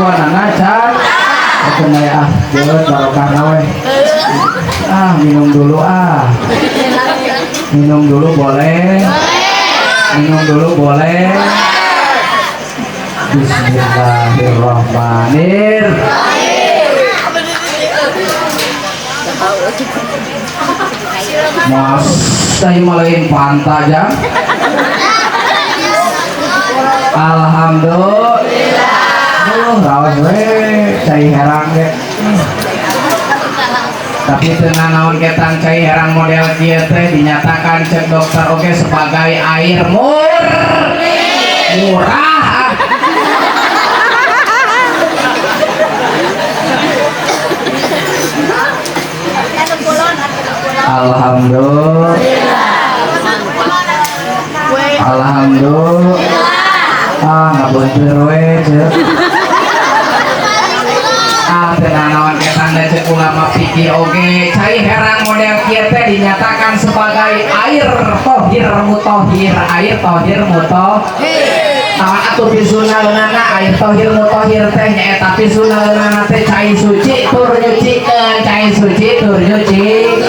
warnana can. Oke ah, jeut barokahna we. Ah, minum dulu ah. Minum dulu boleh. Minum dulu boleh. Bismillahirrahmanirrahim. Mas, saya malain pantai aja. Alhamdulillah. Rawas we, cai herang ge. Tapi teu nanaon ketang cai herang model kieu teh dinyatakan cek dokter oge sebagai air murah. Alhamdulillah. Alhamdulillah. Ah, ngabeunteur we cek. Ah, teu nanaon ketang da cek ulama fikih oge cai herang model kieu teh dinyatakan sebagai air tohir mutohir, air tohir mutohir. Naon atuh pisunaleunana air tohir mutohir teh nyaeta pisunaleunana teh cai suci tur nyucikeun, cai suci tur nyuci.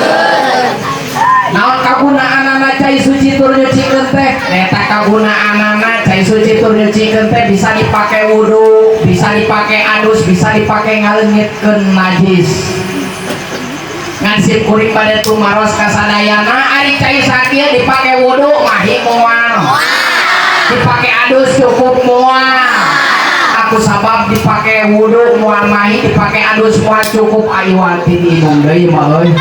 Naon kagunaanana cai suci tur nyucikeun teh? Nyaeta kagunaanana cai suci tur nyucikeun teh bisa dipake wudu, bisa dipake adus, bisa dipake ngaleungitkeun najis. Ngan sip kuring bade tumaros ka sadayana ari cai sakieu dipake wudu mahi moal. Dipake adus cukup moal. Aku sabab dipake wudu moal mahi, dipake adus moal cukup ayu ti diinum deui mah euy.